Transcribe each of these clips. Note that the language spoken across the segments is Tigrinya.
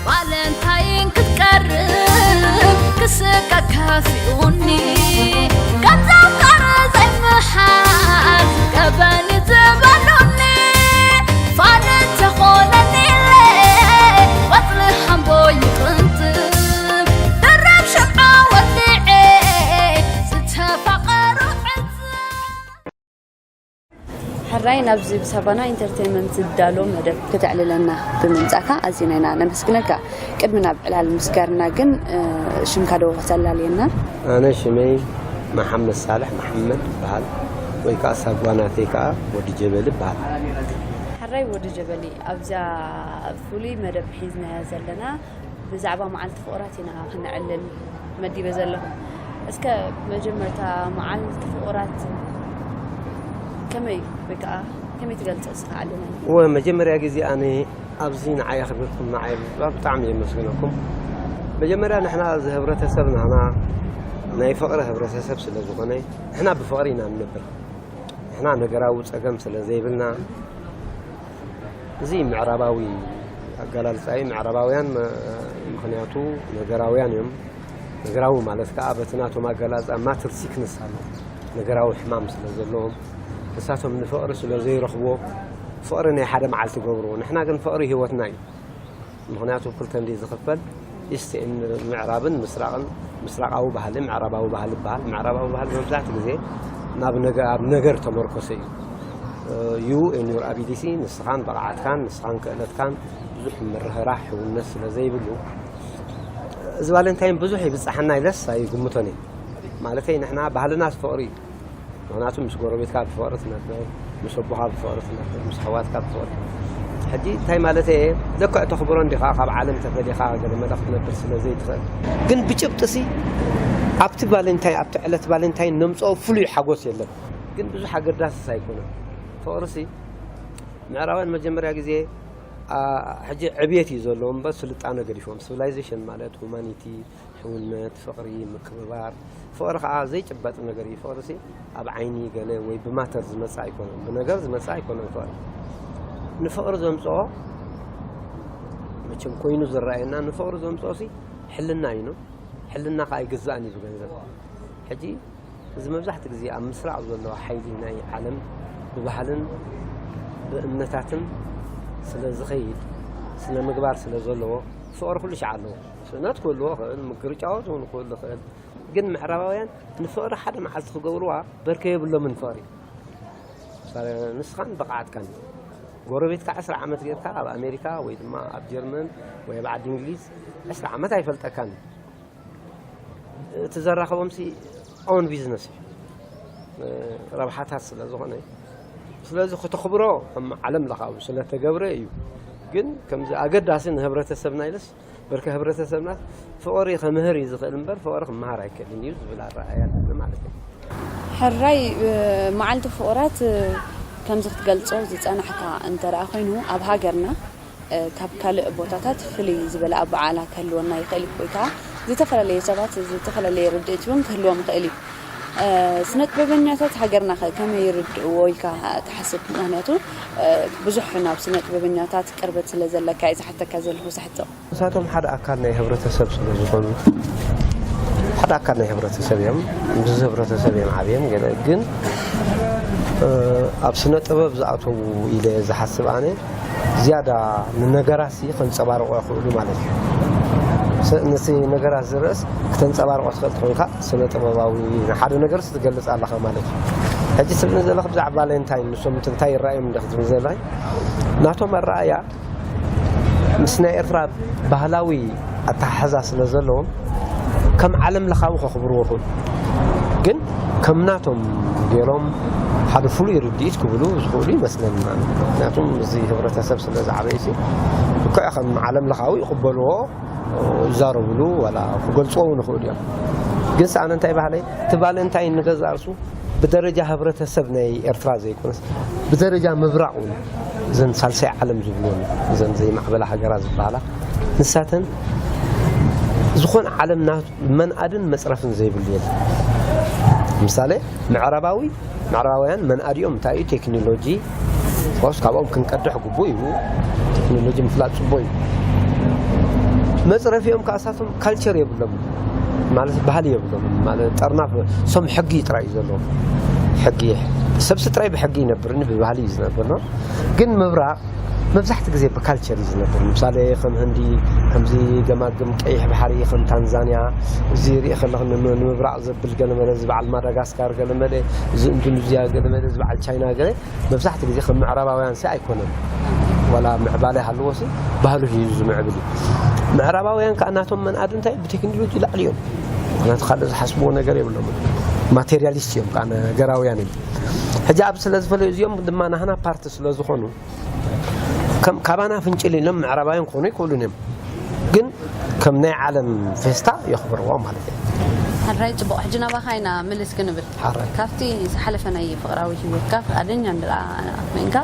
ቫለንታይን ክትቀርብ ክስቀ ከፊኡኒ፣ ገንዘብ ቀረ ዘይምሓዝ ቀበኒ ዝበሉኒ። ፋልጥ ተኾነኒ ኢለ ቆጽሊ ሓምቦ ይቕንጥብ፣ ድርብ ሽምዓ ወሊዐ ዝተፋቐሩ ዕጽ ሕራይ ናብዚ ብሳቫና ኢንተርቴይንመንት ዝዳሎ መደብ ከተዕልለና ብምምጻእካ ኣዚና ኢና ነመስግነካ። ቅድሚ ናብ ዕላል ምስጋርና ግን፣ እ፣ ሽምካ ዶ ከተላልየና? ኣነ ሽመይ መሓመድ ሳልሕ መሓመድ ይበሃል፣ ወይ ከኣ ሳጓ ናተይ ከኣ ወዲ ጀበሊ ይበሃል። ሕራይ ወዲ ጀበሊ፣ ኣብዛ ፍሉይ መደብ ሒዝናያ ዘለና ብዛዕባ መዓልቲ ፍቑራት ኢና ክነዕልል መዲበ ዘለኹ። እስከ መጀመርታ መዓልቲ ፍቑራት ከመይ ወይ ከኣ ከመይ ትገልጾ እስኻ ዓለመይ? እወ፣ መጀመርያ ግዜ ኣነ ኣብዚ ንዓይ ኣኽቢርኩም ንዓይ ምጽዋዕ ብጣዕሚ የመስግነኩም። መጀመርያ ንሕና እዚ ህብረተሰብ ናህና ናይ ፍቕሪ ህብረተሰብ ስለ ዝኾነ፣ ንሕና ብፍቕሪ ኢና ንነብር። ንሕና ነገራዊ ጸገም ስለ ዘይብልና፣ እዚ ምዕራባዊ ኣገላልጻ እዩ። ምዕራባውያን መ-፣ ምኽንያቱ ነገራውያን እዮም። ነገራዊ ማለት ከኣ በቲ ናቶም ኣገላልጻ ማተር ሲክነስ ኣሎ። ነገራዊ ሕማም ስለ ዘለዎም፣ ንሳቶም ንፍቕሪ ስለ ዘይረኽብዎ፣ ፍቕሪ ናይ ሓደ መዓልቲ ይገብርዎ። ንሕና ግን ፍቕሪ ህይወትና እዩ። ምኽንያቱ ክልተ እንዲ ዝኽፈል፣ ኢስት ኤንድ ምዕራብን ምስራቕን፣ ምስራቓዊ ባህሊ፣ ምዕራባዊ ባህሊ ይበሃል። ምዕራባዊ ባህሊ መብዛሕትኡ ግዜ ናብ ነገ-፣ ኣብ ነገር ተመርኮሰ እዩ። ዩ ኤንድ ዩር ኣቢሊቲ፣ ንስኻን ብቕዓትካን፣ ንስኻን ክእለትካን ብዙሕ ምርህራህ፣ ሕውነት ስለ ዘይብሉ፣ እዚ ቫለንታይን ብዙሕ ይብጻሓና ኢለስ ኣይግምቶን እየ። ማለተይ ንሕና ባህልና ፍቕሪ እዩ። ምኽንያቱ ምስ ጎረቤትካ ብፍቕሪ ትነብር፣ ምስ ኣቦኻ ብፍቕሪ ትነብር፣ ምስ ኣሕዋትካ ብፍቕሪ። ሕጂ እንታይ ማለተይ እየ? ልክዕ ተኽብሮ እንዲኻ፣ ካብ ዓለም ተፈሊኻ ገለ መለ ክትነብር ስለ ዘይትኽእል። ግን ብጭብጥሲ ኣብቲ ቫለንታይን፣ ኣብቲ ዕለት ቫለንታይን ነምጽኦ ፍሉይ ሓጎስ የለን። ግን ብዙሕ ኣገዳስስ ኣይኮነን። ፍቕርሲ ምዕራባውያን መጀመርያ ግዜ፣ ኣ፣ ሕጂ ዕብየት እዩ ዘለዎ እምበር ስልጣነ ገዲፎም። ሲቪላይዜሽን ማለት ሁማኒቲ፣ ሕውነት፣ ፍቕሪ፣ ምክብባር። ፍቕሪ ኸዓ ዘይጭበጥ ነገር እዩ። ፍቕሪሲ ኣብ ዓይኒ ገለ ወይ ብማተር ዝመጽእ ኣይኮነን፣ ብነገር ዝመጽእ ኣይኮነን ፍቕሪ። ንፍቕሪ ዘምጽኦ መቸም ኮይኑ ዝረኣየና፣ ንፍቕሪ ዘምጽኦሲ ሕልና እዩ ነው። ሕልና ኸዓ ኣይግዛእን እዩ ብገንዘብ። ሕጂ እዚ መብዛሕትኡ ግዜ ኣብ ምስራቕ ዘሎ ሓይሊ ናይ ዓለም ብባህልን ብእምነታትን ስለ ዝኸይድ፣ ስነ ምግባር ስለ ዘለዎ፣ ፍቕሪ ኩሉ ሻዕ ኣለዎ። ስእነት ክህልዎ ይኽእል፣ ምግርጫዎት እውን ክህሉ ይኽእል። ግን ምዕራባውያን ንፍቕሪ ሓደ መዓልቲ ክገብርዋ በርከ የብሎምን ፍቕሪ። ምሳሌ፣ ንስኻን ብቕዓትካን። ጎረቤትካ ዕስራ ዓመት ጌርካ ኣብ ኣሜሪካ ወይ ድማ ኣብ ጀርመን ወይ ኣብ ዓዲ እንግሊዝ ዕስራ ዓመት ኣይፈልጠካን። እቲ ዘራኸቦምሲ ኦን ቢዝነስ እዩ፣ ረብሓታት ስለ ዝኾነ። ስለዚ ክተኽብሮ ከም ዓለም ለኻዊ ስለ ተገብረ እዩ። ግን ከምዚ ኣገዳሲ ንህብረተሰብና ኢለስ፣ በርከ ህብረተሰብና ፍቕሪ ከምህር እዩ ዝኽእል እምበር፣ ፍቕሪ ክመሃር ኣይክእልን እዩ ዝብል ኣረኣእያ ኣለኒ ማለት እዩ። ሕራይ፣ እ፣ መዓልቲ ፍቑራት፣ እ፣ ከምዚ ክትገልጾ ዝጸናሕካ እንተ ደኣ ኮይኑ፣ ኣብ ሃገርና፣ እ፣ ካብ ካልእ ቦታታት ፍልይ ዝበለ ኣበዓዕላ ክህልወና ይኽእል እዩ፣ ወይ ከኣ ዝተፈላለየ ሰባት ዝተፈላለየ ርድኢት እውን ክህልዎም ይኽእል እዩ። እ፣ ስነ ጥበበኛታት ሃገርና ከ ከመይ ይርድእዎ ኢልካ ትሓስብ? ምኽንያቱ፣ እ፣ ብዙሕ ናብ ስነ ጥበበኛታት ቅርበት ስለ ዘለካ እየ ዝሓተካ ዘለኹ እዚ ሕቶ። ንሳቶም ሓደ ኣካል ናይ ህብረተሰብ ስለ ዝኾኑ፣ ሓደ ኣካል ናይ ህብረተሰብ እዮም። ምስዚ ህብረተሰብ እዮም ዓብዮም። ገለ ግን፣ እ፣ ኣብ ስነ ጥበብ ዝኣተዉ ኢለ ዝሓስብ ኣነ፣ ዝያዳ ንነገራሲ ከንጸባርቑ ይኽእሉ ማለት እዩ። ስ-፣ ነቲ ነገራት ዝርእስ ክተንጸባርቆ ትኽእል ተኾይንካ፣ ስነ ጥበባዊ ንሓደ ነገርስ ትገልጽ ኣለኻ ማለት እዩ። ሕጂ ትብልኒ ዘለኻ ብዛዕባ ቫለንታይን፣ ንሶም እንታይ ይረኣዮም እንደ ክትብል ዘለኺ፣ ናቶም ኣረኣእያ ምስ ናይ ኤርትራ ባህላዊ ኣተሓሕዛ ስለ ዘለዎም፣ ከም ዓለም ለኻዊ ከኽብርዎ ይኽእሉ። ግን ከም ናቶም ገይሮም ሓደ ፍሉይ ርድኢት ክብሉ ዝኽእሉ ይመስለኒ። ምኽንያቱም እዚ ህብረተሰብ ስለ ዝዓበዩሲ፣ ልክዕ ከም ዓለም ለኻዊ ይቕበልዎ፣ ይዛረብሉ፣ ዋላ ክገልጽዎ እውን ይኽእሉ እዮም። ግን ሰኣነ እንታይ ባህለይ፣ እቲ ቫለንታይን ንገዛእ ርእሱ ብደረጃ ህብረተሰብ ናይ ኤርትራ ዘይኮነስ፣ ብደረጃ ምብራቕ እውን፣ እዘን ሳልሳይ ዓለም ዝብልወን፣ እዘን ዘይማዕበላ ሃገራት ዝበሃላ፣ ንሳተን ዝኾነ ዓለም ና-፣ መንኣድን መጽረፍን ዘይብሉ የለን። ምሳሌ፣ ምዕራባዊ፣ ምዕራባውያን መንኣዲኦም እንታይ እዩ? ቴክኖሎጂ። ኦፍኮርስ፣ ካብኦም ክንቀድሕ ግቡእ እዩ። ቴክኖሎጂ ምፍላጥ ጽቡቕ እዩ። መፅረፊኦም ከዓ እሳቶም ካልቸር የብሎም ማለት ባህሊ የብሎም ማለት ጠርናፍ ሶም ሕጊ ጥራይ እዩ ዘለዎም። ሕጊ ሰብሲ ጥራይ ብሕጊ ይነብር ብባህሊ እዩ ዝነብር ነው። ግን ምብራቕ መብዛሕቲ ግዜ ብካልቸር እዩ ዝነብር። ምሳሌ ከም ህንዲ ከምዚ ገማግም ቀይሕ ባሕሪ ከም ታንዛንያ እዚ ሪኢ ከለኹ ንምብራቕ ዘብል ገለመለ እዚ በዓል ማዳጋስካር ገለመለ እዚ ኢንዶኔዝያ ገለመለ እዚ በዓል ቻይና ገለ መብዛሕቲ ግዜ ከም ምዕራባውያን ሲ ኣይኮነን። ዋላ ምዕባለ ሃልዎ ሲ ባህሉ እዩ ዝምዕብል እዩ። ምዕራባውያን ከዓ ናቶም መንኣድ እንታይ ብቴክኖሎጂ ላዕሊ እዮም። ምክንያቱ ካልእ ዝሓስብዎ ነገር የብሎም። ማቴሪያሊስት እዮም ከዓ ነገራውያን እዮም። ሕጂ ኣብ ስለ ዝፈለዩ እዚኦም ድማ ናህና ፓርቲ ስለ ዝኾኑ ከም ካባና ፍንጭል ኢሎም ምዕራባውያን ክኾኑ ይክእሉን እዮም። ግን ከም ናይ ዓለም ፌስታ የኽብርዎ ማለት እዩ። ሓራይ ፅቡቕ። ሕጂ ናባኻ ኢና ምልስ ክንብል። ሓራይ። ካብቲ ዝሓለፈ ናይ ፍቕራዊ ህይወትካ ፍቓደኛ እንድኣ ኮይንካ፣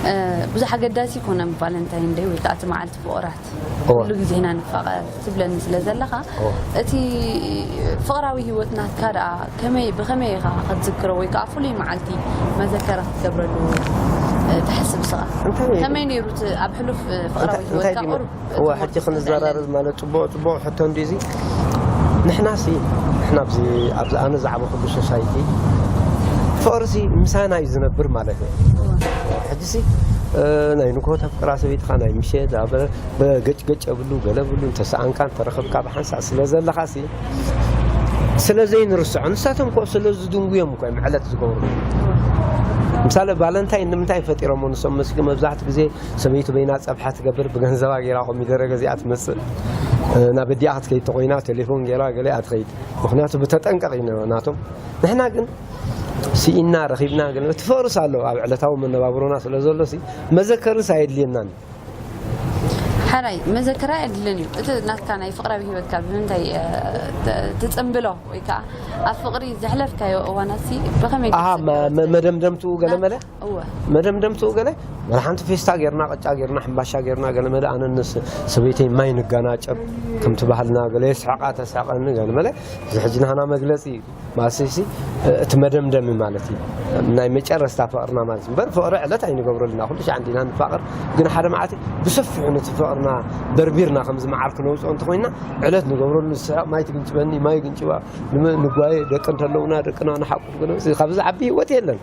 እ፣ ብዙሕ ኣገዳሲ ይኮነ ቫለንታይን ደይ ወይ ከዓ እቲ መዓልቲ ፍቑራት። እወ። ኩሉ ግዜ ኢና ንፋቐር ትብለኒ ስለ ዘለኻ፣ እወ። እቲ ፍቕራዊ ህይወት ናትካ ደኣ ከመይ፣ ብኸመይ ኢኻ ክትዝክሮ ወይ ከዓ ፍሉይ መዓልቲ መዘከሪ ክትገብረሉ፣ እ፣ ትሓስብ ስኻ? እንታይ ከመይ ነይሩ እቲ ኣብ ሕሉፍ፣ እ፣ ፍቕራዊ እንታይ ህይወትካ ድዩ ቁሩብ እወ፣ ሕጂ ክንዘራረብ ማለት ጽቡቕ፣ ጽቡቕ ሕቶ እንድዩ እዚ። ንሕናሲ፣ ንሕና ኣብዚ፣ ኣብዚ ኣነ ዝዓበኹሉ ሶሳይቲ፣ ፍቕሪሲ ምሳና እዩ ዝነብር ማለት እዩ። ሕጂሲ፣ እ፣ ናይ ንግሆ ተፍቅራ ሰበይትኻ፣ ናይ ምሸት፣ ኣብ፣ በ-፣ ገጭ ገጭ የብሉ፣ ገለ ብሉ፣ እንተሰኣንካ፣ እንተረኸብካ ብሓንሳእ ስለ ዘለኻሲ፣ ስለ ዘይንርስዖ፣ ንሳቶም እኮ ስለ ዝድንጉዮም እኮ እዮም ዕለት ዝገብሩ። ምሳሌ፣ ቫለንታይን ንምንታይ ፈጢሮሞ ንሶም መስኪ መብዛሕትኡ ግዜ ሰበይቱ በይና ጸብሐ ትገብር፣ ብገንዘባ ገይራ ኮሚደረ ገዚኣ ትመጽእ። እ፣ ናብ ኣዲኣ ክትከይድ ተኾይና ቴሌፎን ገይራ ገለ እያ ትኸይድ። ምኽንያቱ ብተጠንቀቕ እዩ ነ-፣ ናቶም። ንሕና ግን ስኢና ረኺብና ገለ እቲ ፍቕርስ ኣሎ ኣብ ዕለታዊ መነባብሮና ስለ ዘሎሲ መዘከርስ ኣየድልየናን እዩ። ሓራይ መዘከራ የድልን እዩ። እቲ ናትካ ናይ ፍቕራዊ ህይወትካ ብምንታይ፣ እ፣ ት-፣ ትጽንብሎ ወይ ከዓ ኣብ ፍቕሪ ዘሕለፍካዮ እዋናትሲ ብኸመይ ኣሃ፣ ክትዝክሮ መ-፣ መ-፣ ትደሊ? መደምደምትኡ ገለ መለ? እወ። መደምደምትኡ ገለ መለ ሓንቲ ፌስታ ጌርና፣ ቅጫ ጌርና፣ ሕምባሻ ጌርና፣ ገለ መለ ኣነ ንስ-፣ ሰበይተይ ማይ ንጋናጨብ፣ ከምቲ ባህልና ገለ የስሕቓ ተስሕቐኒ፣ ገለ መለ እዚ ሕጂ ናህና መግለጺ እዩ። ማለትሲ እቲ መደምደሚ ማለት እዩ። ናይ መጨረስታ ፍቕርና ማለት እዩ። እምበር ፍቕሪ ዕለት ኣይንገብረሉና፣ ኩሉ ሻዕ እንዲና ንፋቐር፣ ግን ሓደ መዓልቲ ብሰፊሑ ነቲ ፍቕርና ደርቢርና ከምዚ መዓር ክነውፅኦ እንተኾይንና ዕለት ንገብረሉ፣ ንስሕቕ፣ ማይ ትግንጭበኒ፣ ማይ ግንጭባ፣ ንመ-፣ ንጓየ፣ ደቂ እንተለውና ደቅና ንሓቁፍ፣ ግን እዚ ካብዚ ዓቢ ህይወት የለን።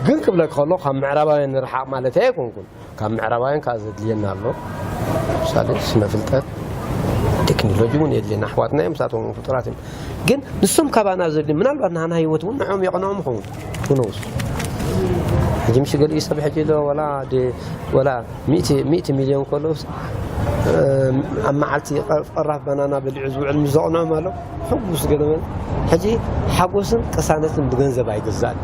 ግን ክብለካ ከሎ ካብ ምዕራባውያን ንርሓቕ ማለት ኣይኮንኩን። ካብ ምዕራባውያን ከዓ ዘድልየና ኣሎ። ምሳሌ ስነ ፍልጠት፣ ቴክኖሎጂ እውን የድልየና። ኣሕዋትና እዮም፣ ንሳቶም እውን ፍጡራት እዮም። ግን ንሶም ካባና ዘድልዮም ምናልባት ናህና ህይወት እውን ንዕኦም የቕንኦም ይኸውን። Who knows? ሕጂ ምሽ ገሊኡ ሰብ ሕጂ ዶ ወላ ድ-፣ ወላ ሚእቲ፣ ሚእቲ ሚልዮን ከሎስ፣ እ፣ ኣብ መዓልቲ ቀ-፣ ቀራፍ ባናና በሊዑ ዝውዕል ምስ ዘቕንኦም ኣሎ። ሕጉስ ገለ መለ። ሕጂ ሓጎስን ቅሳነትን ብገንዘብ ኣይግዛእን።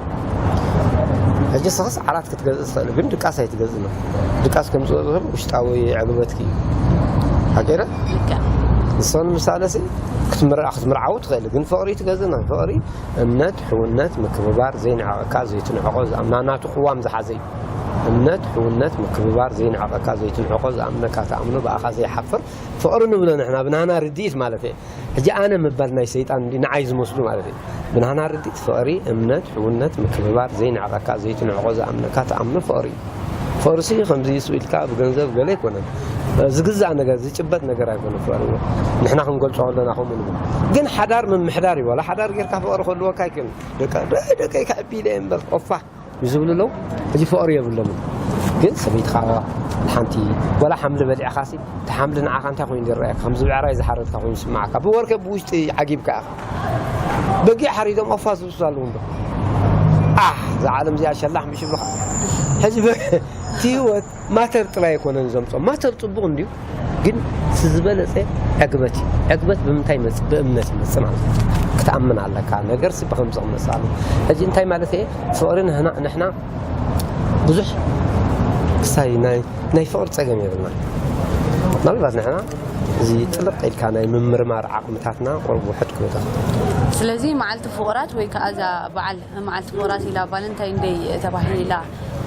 ሕጂ ስኽስ ዓራት ክትገዝእ ትኽእል፣ ግን ድቃስ ኣይትገዝእን። ድቃስ ከም ዝገዝእ ውሽጣዊ ዕግበትኪ እዩ። ሓቂረ? ልክዕ። ንስኽን ምሳለሲ ክትምርዓ-፣ ክትምርዓዊ ትኽእል፣ ግን ፍቕሪ ትገዝእና። ፍቕሪ እምነት፣ ሕውነት፣ ምክብባር፣ ዘይንዕቐካ፣ ዘይትንዕቆ፣ ዝኣምና ናቱ ቅዋም ዝሓዘ እዩ። እምነት፣ ሕውነት፣ ምክብባር፣ ዘይንዕቐካ፣ ዘይትንዕቆ፣ ዝኣምነካ ትኣምኖ፣ ብኣኻ ዘይሓፍር፣ ፍቕሪ ንብሎ ንሕና ብናህና ርድኢት ማለት እየ። ሕጂ ኣነ ምባል ናይ ሰይጣን እንዲ ንዓይ ዝመስሉ ማለት እዩ። ብናህና ርድኢት ፍቕሪ፣ እምነት፣ ሕውነት፣ ምክብባር፣ ዘይንዕቐካ፣ ዘይትንዕቆ፣ ዝኣምነካ ትኣምኖ ፍቕሪ እዩ። ፍቕሪሲ ከምዚ ስኡ ኢልካ ብገንዘብ ገለ ኣይኮነን። ዝግዛእ ነገር፣ ዝጭበጥ ነገር ኣይኮነን ፍቕሪ። ንሕና ክንገልጾ ከለና ከምኡ ንብል። ግን ሓዳር ምምሕዳር እዩ። ዋላ ሓዳር ጌርካ ፍቕሪ ክህልወካ ኣይክእልን። ደቀ-፣ ደቀይ ከዕቢ ኢለ እየ እምበር፣ ኦፋ። ዝብሉ ኣለዉ። ሕጂ ፍቕሪ የብሎምን። ግን ሰበይትኻ ሓንቲ ዋላ ሓምሊ በሊዕኻሲ፣ እቲ ሓምሊ ንዓኻ እንታይ ኮይኑ ይረኣየካ? ከምዚ ብዕራይ ዝሓረድካ ኮይኑ ይስምዓካ። ብወርከ ብውሽጢ ዓጊብካ ኢኻ። በጊዕ ሓሪዶም ኣፋ ዝብሱ ኣለዉ እምበር። ኣሕ፣ እዛ ዓለም እዚኣ ሸላሕ ምሽ ይብሉኻ። ሕጂ በ-፣ እቲ ህይወት ማተር ጥራይ ኣይኮነን ዘምጾ። ማተር ጽቡቕ እንድዩ፣ ግን እቲ ዝበለጸ ዕግበት እዩ። ዕግበት ብምንታይ ይመጽእ? ብእምነት ይመጽእ ማለት እዩ። ክትኣምን ኣለካ። ነገርሲ ብኸምዚ ክመጽእ ኣለዎ። ሕጂ እንታይ ማለት እየ? ፍቕሪ ንሕና፣ ንሕና ብዙሕ ክሳይ ናይ፣ ናይ ፍቕሪ ጸገም የብልና። ምናልባት ንሕና እዚ ጥልቕ ኢልካ ናይ ምምርማር ዓቕምታትና ቁሩብ ውሑድ ክብል ይኽእል። ስለዚ መዓልቲ ፍቑራት ወይ ከኣ እዛ በዓል መዓልቲ ፍቑራት ኢላ ቫለንታይን ደይ ተባሂላ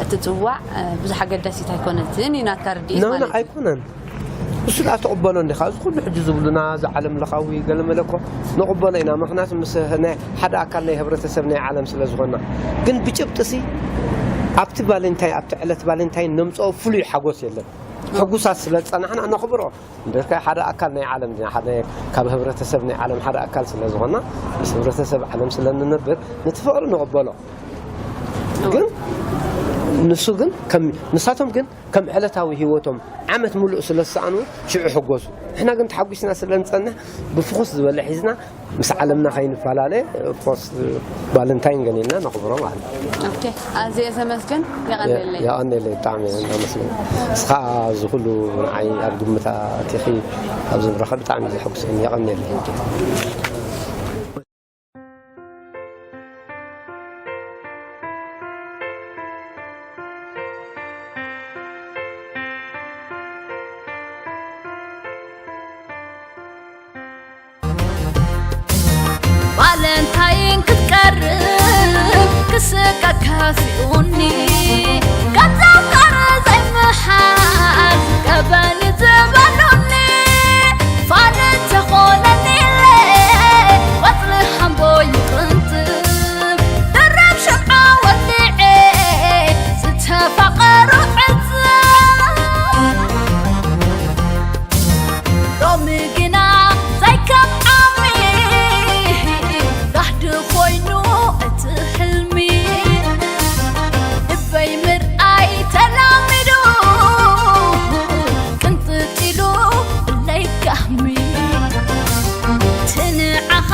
እትጽዋዕ፣ እ፣ ብዙሕ ኣገዳሲት ኣይኮነትን እዩ ናትካ ርድኢት ኖ፣ ኖ፣ ማለት እዩ። ኣይኮነን። እሱ ደኣ ትቕበሎ እንዲኻ? እዚ ኩሉ ሕጂ ዝብሉና፣ እዚ ዓለም ለኻዊ ገለመለ እኮ ንቕበሎ ኢና። ምኽንያቱ ምስ ናይ ሓደ ኣካል ናይ ህብረተሰብ ናይ ዓለም ስለ ዝኾንና። ግን ብጭብጥሲ ኣብቲ ቫለንታይን፣ ኣብቲ ዕለት ቫለንታይን ነምጽኦ ፍሉይ ሓጎስ የለን። ሕጉሳት ስለ ዝጸናሕና ነኽብሮ። እንደርካ ሓደ ኣካል ናይ ዓለም ዲና፣ ሓደ ካብ ህብረተሰብ ናይ ዓለም ሓደ ኣካል ስለ ዝኾና፣ ምስ ህብረተሰብ ዓለም ስለ እንነብር፣ ነቲ ፍቕሪ ንቕበሎ። ግን ንሱ ግን ከም፣ ንሳቶም ግን ከም ዕለታዊ ህይወቶም ዓመት ምሉእ ስለ ዝሰኣኑ ሽዑ ሕጎሱ። ንሕና ግን ተሓጒስና ስለ ንጸንሕ፣ ብፍኹስ ዝበለ ሒዝና ምስ ዓለምና ከይንፈላለ፣ ኦፍኮርስ፣ ቫለንታይን ገኒና ነኽብሮ ማለት እዩ። ኦኬ፣ ኣዝየ ዘመስግን። የቐንየለይ። የቐንየለይ፣ ብጣዕሚ እየ ዘመስግን። እስኻ እዚ ኩሉ ንዓይ ኣብ ግምት ኣቲኺ ኣብዚ ምረኸብ ብጣዕሚ እዩ ዘሐጉሰኒ። የቐንየለይ። ቫለንታይን ክትቀርብ ክስቀ ካፊኡኒ፣ ካብ ዘፍቀረ ዘይምሓዝ ቀበኒ ዝበሉኒ። ፋል እንተኾነኒ ኢለ ቆጽሊ ሃምቦ ይቕንጥብ፣ ደረብ ሸምዓ ወሊዐ ዝተፋቐሩ ዕጽ። ሎሚ ግና ዘይከም ዓሚ ራህዲ ኮይኑ እቲ ሕልሚ፣ ልበይ ምርኣይ ተላሚዱ ቅንጥጥ ኢሉ ለይካህሚ። ትንዓኻ